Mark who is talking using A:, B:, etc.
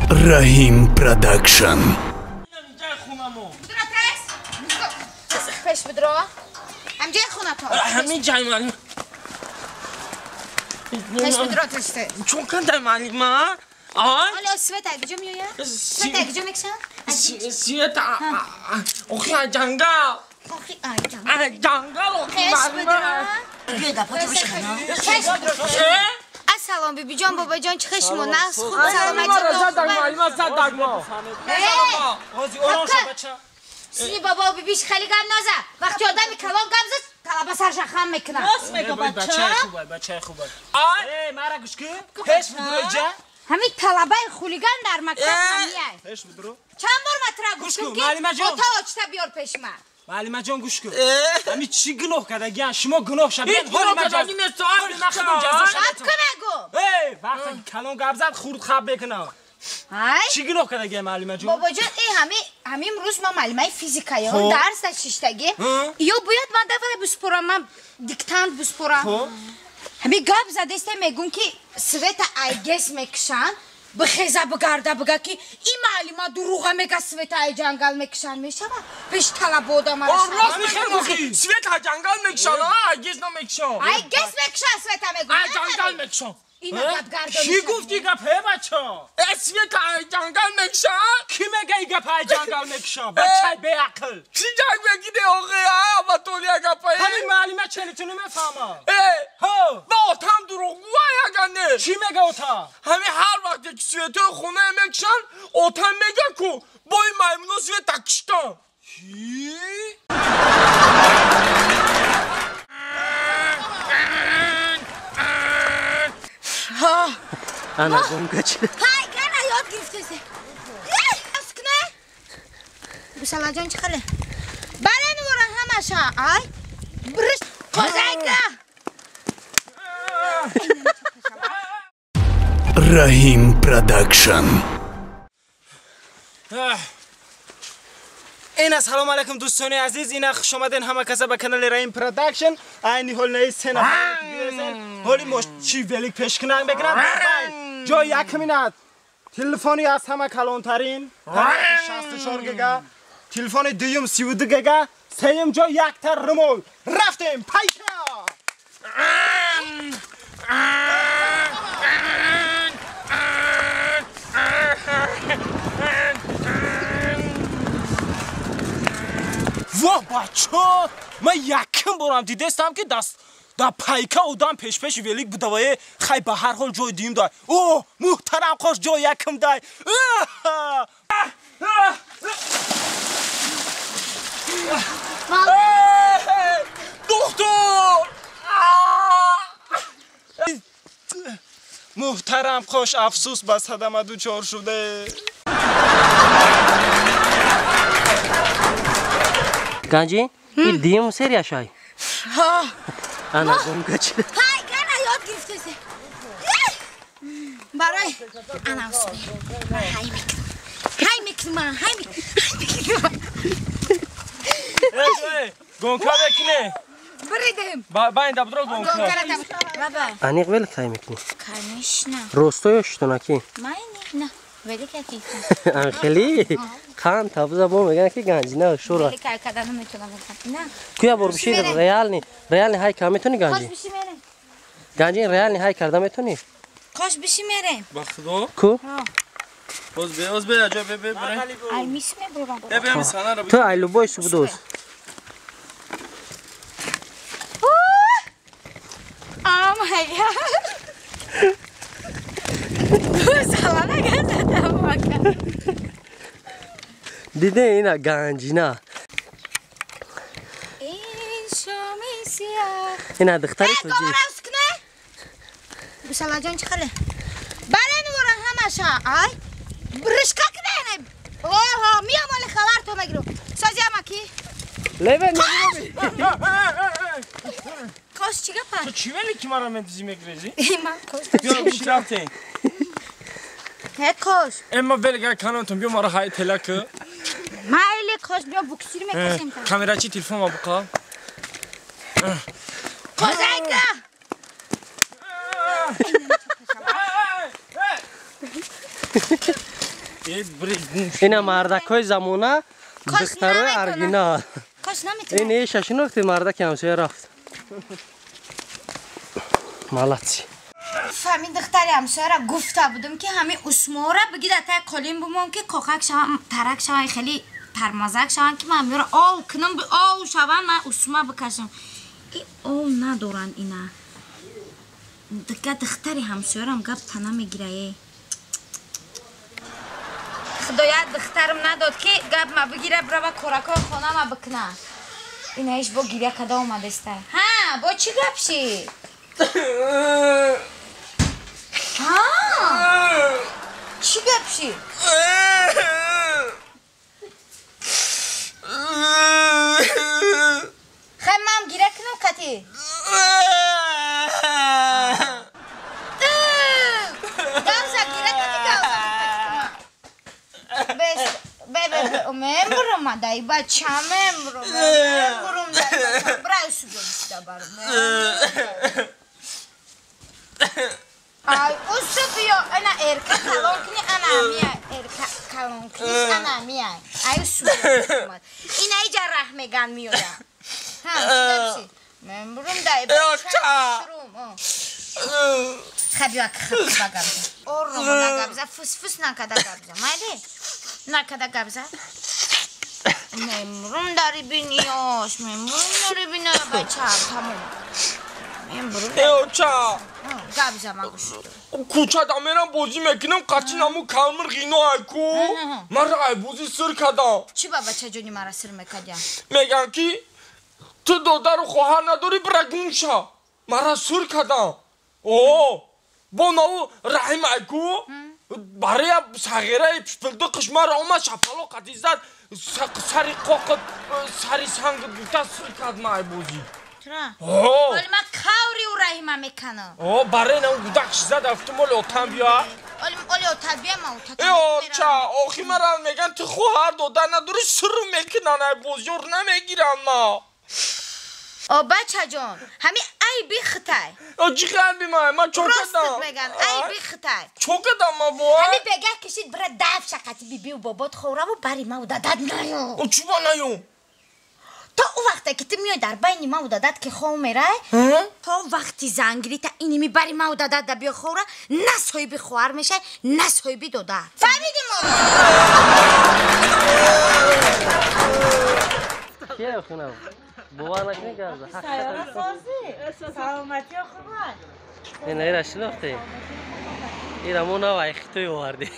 A: Раҳим Продакшн.
B: Пеш бидро. Ҳамҷои хонатон.
C: Ҳамин ҷай маълим.
B: Пеш бидро тесте.
C: Чун кандай маълима?
B: Ҳоло света куҷо меояд? Света куҷо мекшанд?
C: Света охи ай ҷангал.
B: Охи ай ҷангал.
C: Ай ҷангал охи маълима.
D: Биё гапҳо бишкана.
B: Пеш бидро. Ассалом бибиҷон, бобоҷон, чӣ хел шумо? Нағз, хуб, саломатӣ.
C: Маълима зад мо.
B: Сини бобо бибиш хеле гап наза. Вақти одами калон гап зад, талаба сарша хам мекунад.
D: Рост мега бача.
E: Бачаи хуб. Э, мара гӯш кун. Пеш бидро ҷа.
B: Ҳамин талабаи хулиган дар мактаб ҳамияй.
E: Пеш бидро.
B: Чанд бор матра гуфтум ки ота очта биёр пеш ман.
E: Маълимаҷон гӯш кун. Ҳамин чӣ гуноҳ кардагиан? Шумо гуноҳ шабед.
C: Ҳеҷ гуноҳ кардагӣ нест.
B: Гап кун мегӯ.
E: Э, вақте калон гап зад хурд хаб мекунад. Чӣ гуноҳ кардагиан маълимаҷон?
B: Бобоҷон, э ҳамин рӯз ман маълимаи физикаён дарс шиштагӣ. Ё бояд ман давай биспорам, ман диктант биспорам. Ҳамин гап задесте мегӯм ки света айгес мекушанд, бихеза бигарда бига ки ин маълима дурӯға мега света ай ҷангал мекушанд мешавад? Пеш талаба одамара.
C: Рост мегӯ. Света ҷангал мекушанд, айгес намекушанд.
B: Айгес мекушанд света мегӯ.
C: Ай ҷангал мекушанд.
B: Ина гап гардон.
E: Кӣ гуфт ин гап, э бача?
C: Э света ай ҷангал мекушанд?
E: Кӣ мега ин гап ай ҷангал мекушанд? Бачаи беақл.
C: Чӣ ҷанг мегиде охе, а батолия гапа?
E: Ҳамин маълима челитону мефаҳмад.
C: Э,
E: ҳо.
C: Ба отам дурӯғгӯ яган не.
E: Чӣ мега ота?
C: Ҳамин ҳар вақте ки светои хона мекушанд, отам мега ку бо ин маймуно света киштан.
E: Чӣ?
F: Ана гонка чӣ?
B: Ҳай, гана ёд гирифтесе. Аскне? Гусалаҷон чӣ хеле? Бале нура ҳамаша, ай. Бриш қозайка.
A: Раҳим Продакшн.
E: Ина салом алейкум дӯстони азиз, ина хуш омаден ҳама каса ба канали Раҳим Продакшн. Айни ҳол наи се нафар ҳоли мо чӣ велик пешкунак мекунам. Ҷои якминат телефони аз ҳама калонтарин 64 гига, телефони дуюм 32 гига, сеюм ҷой якта румол. Рафтем пайка. Во бачо, ман якум борам дидестам ки даст да пайка одам пешпеши велик будавае. Хай ба ҳар ҳол ҷои дуюм дай. О, муҳтарам қош ҷои якум дай.
C: Духтур!
E: Муҳтарам қош афсӯс ба садама дучор шуде.
F: Ганҷи, ин дуюм серия шай?
B: Ҳо.
F: Ана гонка чӣ?
B: Ҳай, гана ёд гирифтесе. Барои ана усме. Ман ҳай мекунам. Ҳай мекунам, ҳай мекунам.
C: Э, гонка мекунӣ?
B: Бридем.
C: Ба ин дабдро гонка.
B: Баба.
F: Аниқ велик ҳай мекунӣ?
B: Конечно.
F: Росто ё шутонаки?
B: Майни, на. Велик яки.
F: Хеле қан табза бо меган ки ганҷина шура.
B: Велик ай када наметонам. На.
F: Куя бор биши реални, реални ҳай ка метони ганҷи?
B: Қош биши мерем.
F: Ганҷи реални ҳай карда метони?
B: Қош биши мерем.
C: Ба худо.
F: Ку?
C: Боз бе, боз бе, аҷо бе, бе, бре.
B: Ай мис мебурам.
C: Бе, бе, сана ро.
F: Ту ай любой субдоз.
B: Oh my God. Гусала нагазадам ака.
F: Диде ина ганҷина.
B: Ин шоми сиёҳ.
F: Ина духтари тоҷик.
B: Гомара ускне? Гусалаҷон чӣ хеле? Бале нура ҳамаша, ай. Бришка кне. Оҳо, миям оли хабар то мегирам. Сози амаки.
F: Леве
B: Кош чӣ гапа?
C: Ту чӣ вели ки мара медизи мегрези?
B: Ман кош.
C: Биё биши рафтем.
B: Ҳе кош.
C: Э ма велика канонтон биё мара ҳай телак.
B: Майли кош биё буксир мекашем.
C: Камерачи телефон ма буқа.
B: Козайка.
F: Ина мардакои замона духтарои оригинал. Ин эша шинохти мардаки ҳамсоя рафт. Молодцы.
B: Ҳамин духтари ҳамсояра гуфта будам ки ҳамин усмора бигида тай қолин бумон ки коқак шавам, тарак шавам, хеле тармазак шавам ки ман ҳаминро ов кунам, ов шавам, ман усма бикашам. И ов надоранд ина. Дига духтари ҳамсоярам гап тана мегирае. Худоя духтарам надод ки гап ма бигира бирава коракои хонама бикуна. Ина иш бо гиря када омадаста. Ҳа, бо чӣ гап шид? Ҳа? Чӣ гап шид? Хай мам гиря кунам кати? Гавза гиря кати гавза кати. Бес бе бе мембурам дай бача мембурам мембурам дай бача брай сугон барам. Ай усу биё ана эрка калон кни ана мия эрка калон кни ана мия. Ай усу ина иҷа раҳ меган миёя. Ҳа чӣ гап шид? Мембурам дай бача. Хай биё хай габза. Ором нагабза, фус фус накада габза. Майли? Накада габза. Мембурам дари биниёш, мембурам дари биниё бача, тамом. Мембурам.
C: Э оча.
B: Габза магуш.
C: Кӯчада мерам бозӣ мекунам, қачи наму калмир ғино айку. Мара ай бозӣ сир кадам.
B: Чӣ ба бачаҷони мара сир мекадя?
C: Меган ки ту додару хоҳар надорӣ, бира гум ша. Мара сир кадам. О, бо наву Раҳим айку барои сағираи пишпилдиқиш мара омад шапало қати зад, сари қоқит, сари санг гуфта сир кад ма ай бозӣ.
B: Чура? Оли ма каври у Раҳима меканам.
C: О, барои наву гудакш зад афтум оли отам биё.
B: Оли отат биё ма отат.
C: Э оча, охи мара меган ту хоҳар додар надорӣ, сир мекунан ай бозӣ, ёр намегиран ма.
B: О бачаҷон, ҳами айби хитай.
C: О чӣ айби ма? Ма чо кардам?
B: Рост меган, айби хитай.
C: Чо кардам ма бо?
B: Ҳами бегаҳ кишид бира даф шақати бибиу бобот хораву бари мау дадат наё.
C: О чӣ ба наё?
B: То ӯ вақте ки ту миёй дар байни мау дадат ки хов мерай, то вақти зангирита иними бари мау дадат да биё ховра, на соҳиби хоҳар мешай, на соҳиби додар. Фаҳмидӣ мо?
F: Кия хунав? Бовар накунӣ гавза.
D: Саломатиё хубай.
F: Ина ира шинохтӣ? Ира мо нав ай хитой овардем.